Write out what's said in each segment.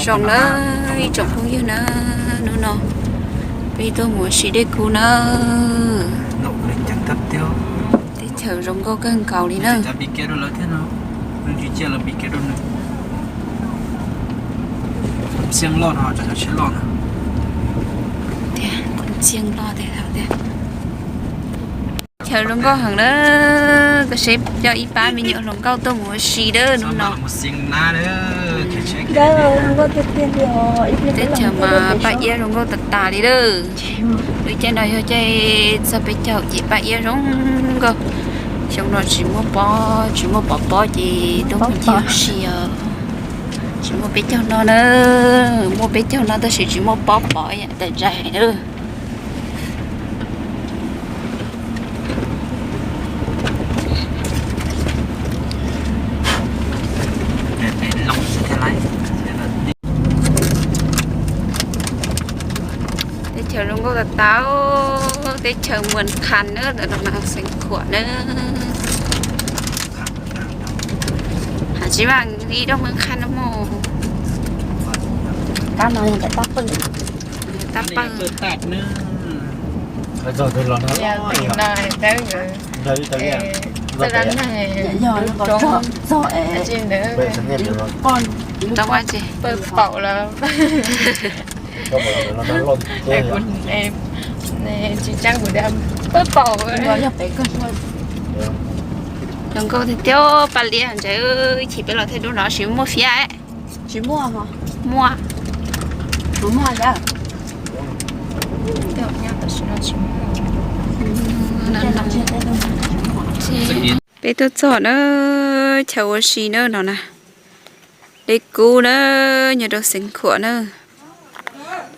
Zoo na, ib tsoom phooj ywg na, hnub no peb tuaj mus ua si dej kub na. Teb chaws zoo nkauj kawg nkaus li na. Teb chaws zoo nkauj heev na, koj saib coj ib pab me nyuam hluas nkauj tuaj mus ua si dawb hnub no. Teb chaws mas paj iab zoo nkauj tas tas li lawm. Lub caij no yog caij txog peb caug ces paj iab zoo nkauj. Xyoo no tsis muaj pob, tsis muaj pov pob ces tuaj mus ua si os. Tsis muaj peb caug no na, muaj peb caug no tab sis tsis muaj pob pov ib yam tas zais na. Teb chaws zoo nkauj tas tas, teb chaws Muas Khas na, ntawm no mas Xeev Khuam na. Has tsis mas li Rooj Muas Khas no mog. Tab pawg. Tsis tseeb kuv tias pawg paum. Zoo nkauj tiag tiag, paj liab ntawd, ib chim peb los thiaj dub no, tsis muaj fiab. Tsis muaj, muaj, muaj. Peb tuaj txog na, chaw ua si na no na. Dej kub na, nyob rau Xeev Khuam na.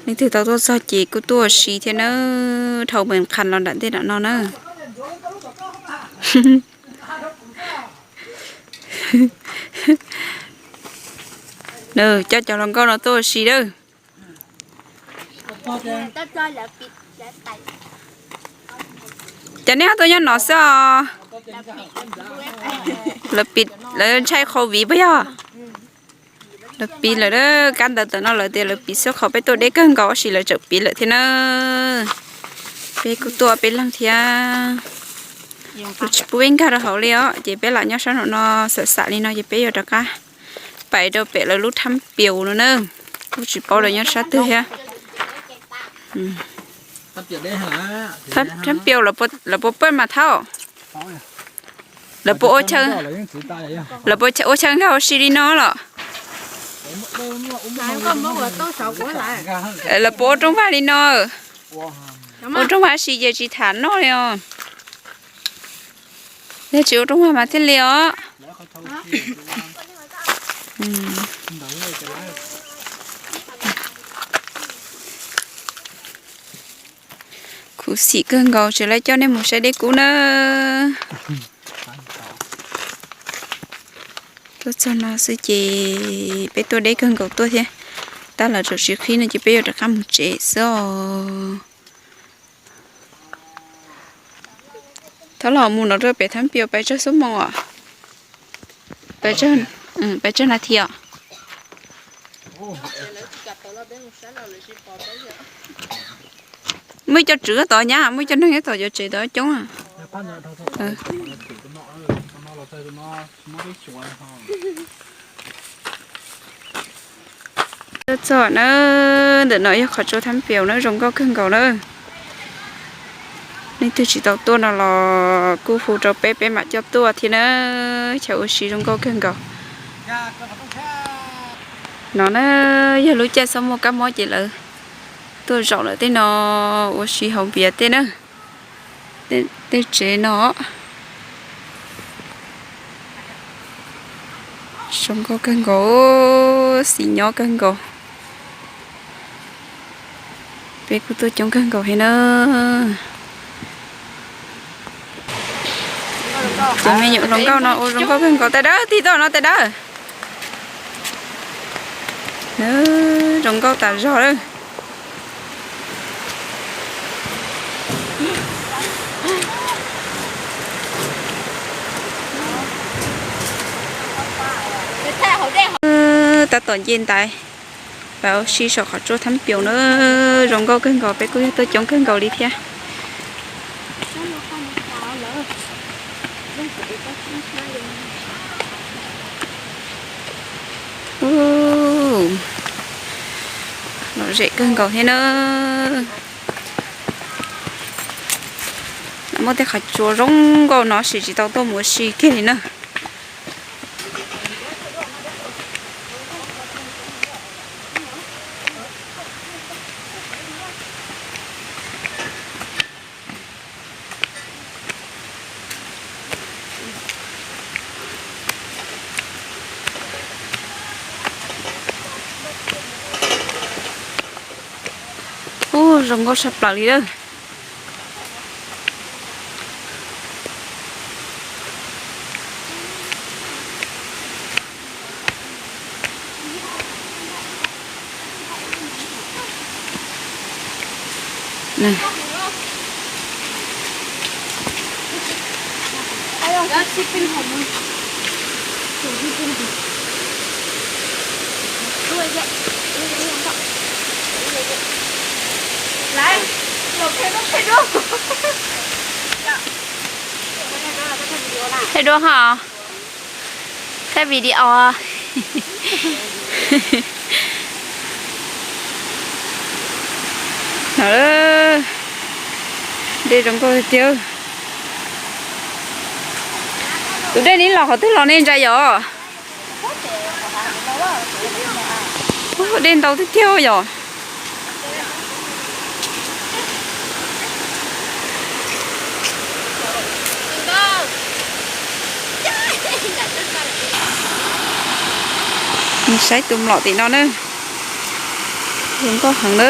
Leej twg tau tuaj txog ces kuj tuaj ua si thiab na, dhau Muas Khas los nram ntej nram no na. Nws coj cov hluas nkauj no tuaj ua si lawm. Cas nej ho tuaj nyob no xwb os? Lawv pis, lawv ntshai covid puas yog? Lawv pis lawm, kab ntawv tawm no lawv tias lawv pis xwb, qhov peb tuaj deb kawg nkaus tab sis lawv tseem pis lawm thiab na. Peb kuj tuaj peb leeg thiab. Kuv tsis pub peb nkag rau hauv li os, ces peb lam nyob sab nraum no xam xam li no ces peb yuav rov qab pais rau pem lawv lub thab piaus no na. Kuj tsis paub lawv nyob sab twg thiab. Thab piaus lawv puas pawj mas thaub? Lawv puas ua chaw, lawv puas ua chaw nkag ua si li no los? Lawv puas ua rooj vag li no? Ua rooj vag si ces tsis tham noj li os. Yog tsis ua rooj vag mas thiaj li os. Khuv xim kawg nkaus, tseem lawv coj nej mus saib dej kub na. Tuaj txog no xwb ces peb tuaj deb kawg nkaus tuaj thiab. Tab lawv tseem tsis qhib no ces peb yuav rov qab mus tsev xwb os. Thov los mus no rau pem thab piaus pais tsawg xuab moos os? Pais tsawg nas this os? Muaj ib co tswv tod nyab, muaj ib co neeg nyob tom cov tsev tod coob. Tuaj txog na, ntawm no yog qhov tsua thab piaus na, zoo nkauj kawg nkaus na. Leej twg tsis tau tuaj no los kuj hu rau peb, peb mam coj tuaj thiab na. Chaw ua si zoo nkauj kawg nkaus. No na, yog lub caij txhob muaj kab mob ces lawv tuaj zaum lawm tej no ua si haus npias tej na. Tej tsev no zoo nkauj kawg nkaus, xis nyob kawg nkaus. Peb kuj tuaj coob kawg nkaus thiab na. Cov me nyuam hluas nkauj no ua zoo nkauj kawg nkaus, tais dawb tig tuaj no tais dawb. Zoo nkauj tas zog lawm. Tab tom nce ntaiv, Pab ua si saum qhov tsua thab piaus na, zoo nkauj kawg nkaus, peb kuj yog tuaj coob kawg nkaus li thiab. Lom zem kawg nkaus thiab na. Muaj tej qhov tsua zoo nkauj no tab sis tsis tau tuaj mus ua si kiag li na. Ub, zoo nkauj tshaj plaws li lawm. Thaij duab hos. Thaij video. No, dej zoo nkauj tiag tiag. Tus dej neb los qhov twg los nej ntsa yom? Dej ntau tiag tiag yom. Saib tus mlom tim no na. Zoo nkauj heev na.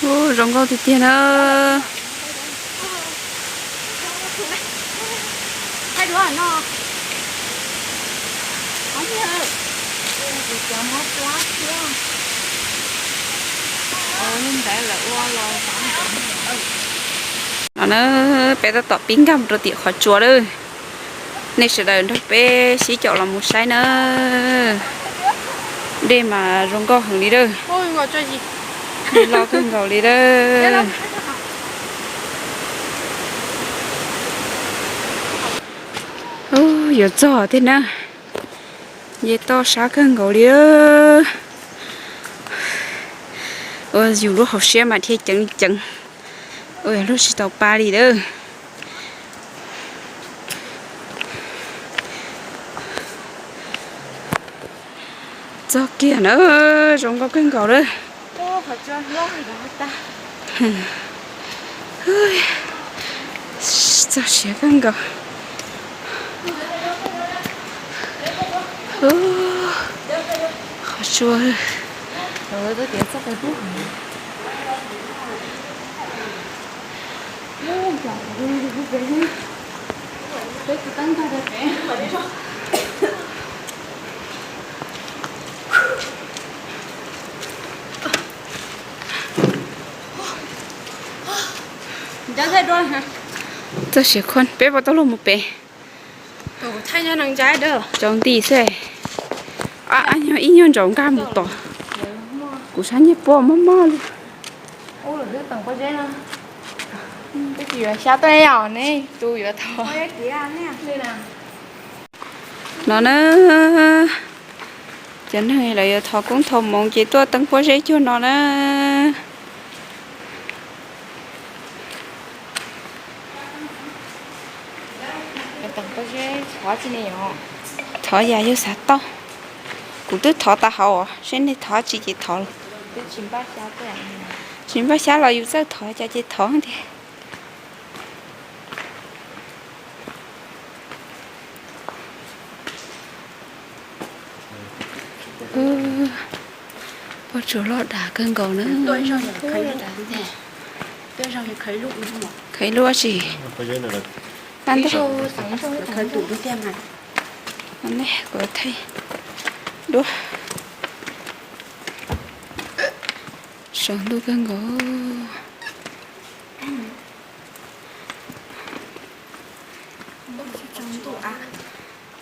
Ub, zoo nkauj tiag tiag na. No na, peb tab tom pib nkag mus rau tim qhov tsua lawm. Nej sawv daws nrog peb sib caum los mus saib na. Dej mas zoo nkauj heev li lawm. Dej loj kawg nkaus li lawm. Ub, yuav txog thiab na. Nce toj sab kawg nkaus li. Ua yus lub hauv siab mas dhia ceev ceev. Ua yog lub tsis tau pa li lawm. Txog kiag na, zoo nkauj kawg nkaus lawm. Txog siav kawg nkaus. Qhov tsua. Txog siav khuaj, peb puas tau luag mus pem? Tsaus nti xwb. Ab, ib nyuag ntsaum nkag mus tom. Kuv sab nyiag puab mob mob li. Xyab tuaj ne, tus yuav thov. No na, cov neeg lawv yuav thov koob thov hmoov ces tuaj teeb pob zeb cuag no na. Thov yam yus xav tau. Kuv twb thov tas hauv, seb nej thov tsi ces thov los. Tsis npaj xyab los yus txawj thov cas ces thov tiag. Poj tsuas loj dag kawg nkaus na. Khaws ib lub tsi. Ntej kuv thaij duab. Saum ntuj kawg nkaus.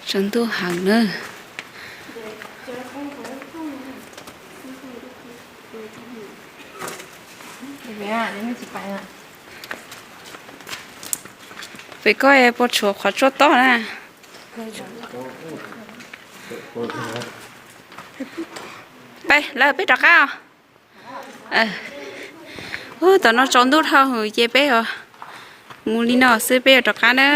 Tsaus ntuj heev na. Pem koj puas tshuav qhov tsua toj na? Peb lawv peb rov qab os. Ub, tom no tsaus ntuj dhau ces peb mus li no xwb peb yuav rov qab na.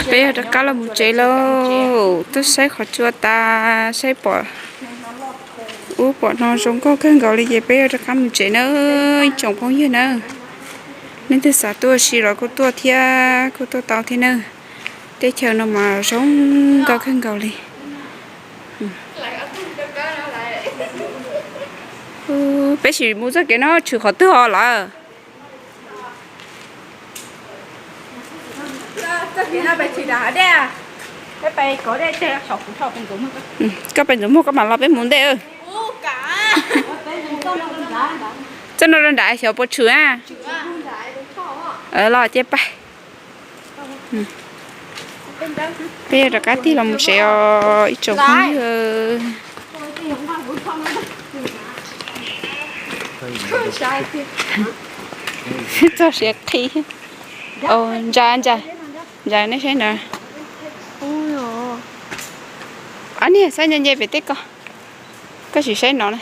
Peb yuav rov qab los mus tsev lauj. Twb saib qhov tsua tas, saib pom ub pom no zoo nkauj kawg nkaus li ces peb yuav rov qab mus tsev na, ib tsoom phooj ywg na. Leej twg xav tuaj si los kuj tuaj thiab, kuj tuaj tau thiab na. Teb chaws no mas zoo nkauj kawg nkaus li. Peb sim mus txoj kev no tshwm qhov twg os lawm? Koj pais ntxuav muag koj mam los peb mus ntej. Txoj no rau nram xyov puas tshwm na. Los ces pais. Peb yuav rov qab tig los mus tsev os ib tsoom phooj ywg. Txog siav qhi. Ntsa, ntsa, ntsa nej saib na. Ob niag saib nce nce pem tej ko. Koj sim saib no na.